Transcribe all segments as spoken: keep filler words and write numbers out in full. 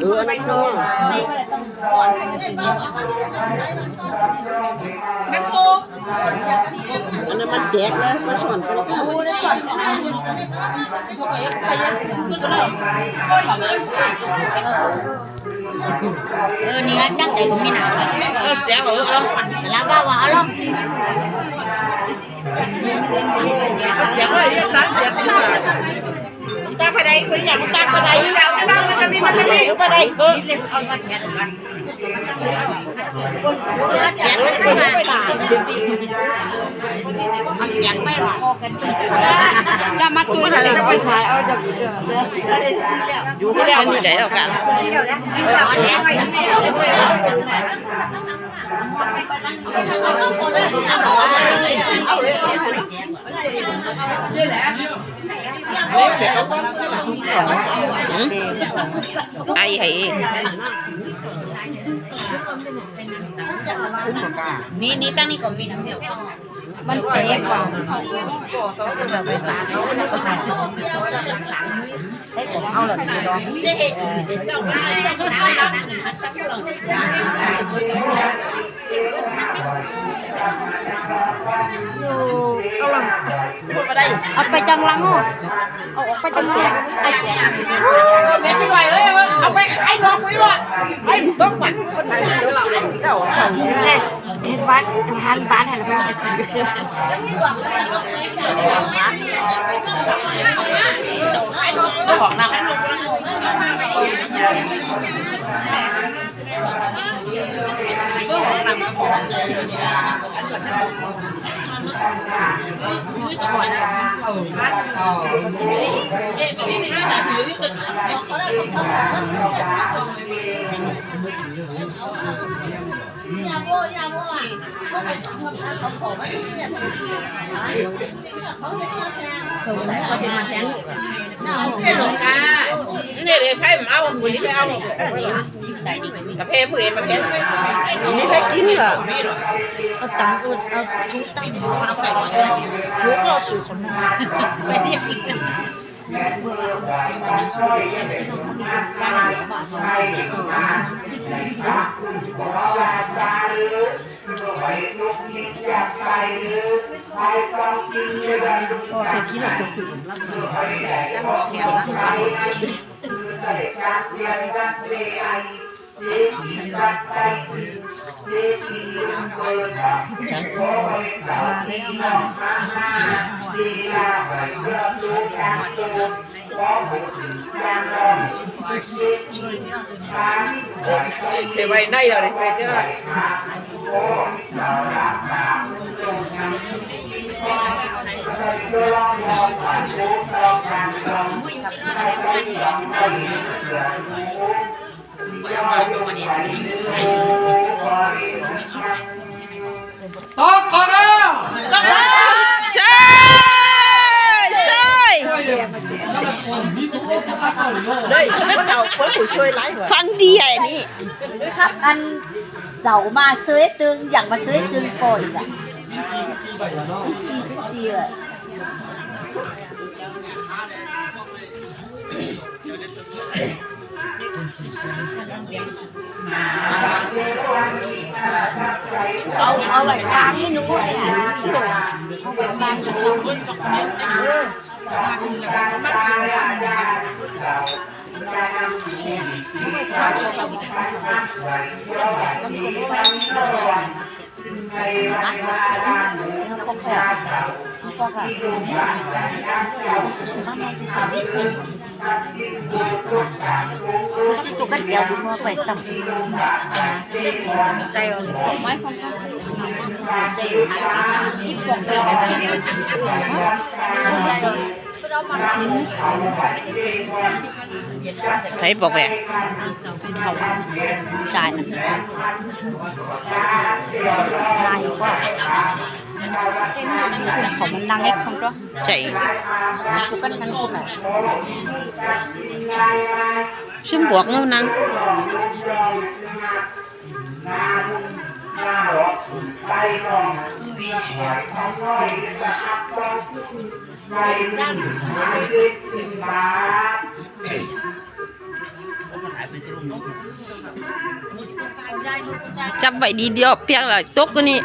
เออ อันนั้นก็ มันโฮ อันนั้นมันแดกนะ มันสอนกัน เออ นี่ละจักใจก็มีหนา เออ แจ๋ว เออ เอาลอง แล้วว่าว่าเอาลอง แจ๋ว เออ เรียกร้านแจ๋ว ตักไปได้ คนอยากตักไปได้ ตักไปได้ เออ แจ๋ว มันไม่มา เอาแจ๋วไปว่ะ จะมาตุ้ยเลย ไปขายเอาจาก อยู่ไม่ได้ อันนี้ได้แล้วกัน อืม ไอ้ไห้ นี่ นี่ตั้งนี่ก็มีนะ มันเตะกว่า ให้ผมเอาเหรอ อยู่ เอาไปจังหลังอ่ะ เอาออกไปจังหลัง ไอ้ แม่ชีไหวเอ้ย เอาไปขายดอกไว้หมด ไอ้ต้องหวังคนไหนเจ้า เห็นบ้าน หันบ้านหันบ้านไปสิ สงสัยเขาจะมาแทง เอ้ย หลวงตา นี่เดี๋ยวไพ่มาเอาคนนี้ไปเอา กาแฟผู้เองมาแทง มีใครกินเหรอ เอาตังค์ เอา เอาถุงตังค์ หลวงพ่อสู่คนไปที่ โอ้ เคยกินหรอก เคยกิน เดี๋ยวไว้ในเราได้ใส่เจ้า ตกก่อนนะ ใช่ ใช่ เลย คนเอา คนผู้ช่วยไลฟ์เหรอ ฟังดีไอ้นี่ ครับ อันเจ้ามาช่วยตึง อยากมาช่วยตึงก่อนอีกอะ เ ไผปอกแหวะ จายนะ นายก็ เขามันนั่งเอ็กคนก็ ใช่ กูกันมันกูน่ะ ซึ่งบวกเงานั่ง จับไว้ดีเดียว เปียกแล้วตกกว่านี้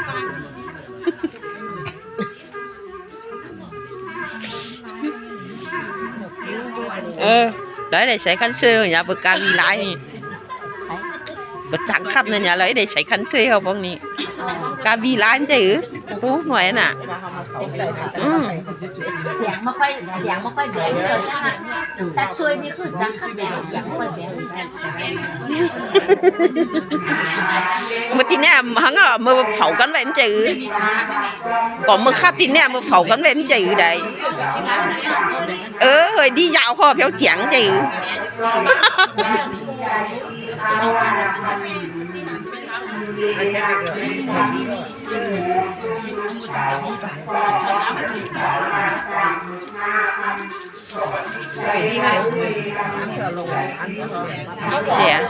เออ เราได้ใส่คันช่วย อย่าไปกาวีหลายนี่ ก็จังครับเนี่ย เราได้ใส่คันช่วยเขาพวกนี้ กาวีหลายใช่หรือ โอ้ หน่วยน่ะ อืม เสียงไม่ค่อย เสียงไม่ค่อยแบงเลยนะ ถ้าช่วยนี่คือจังครับ เสียงไม่ค่อยแบง เมื่อตี้เนี่ย หังอ่ะ เมื่อเฝ้ากันไว้มันจะอือ ก็เมื่อคาบตี้เนี่ย เมื่อเฝ้ากันไว้มันจะอือได้ เออ เฮ้ย ดียาวพอเพียวเจียงจะอือ เดี๋ยว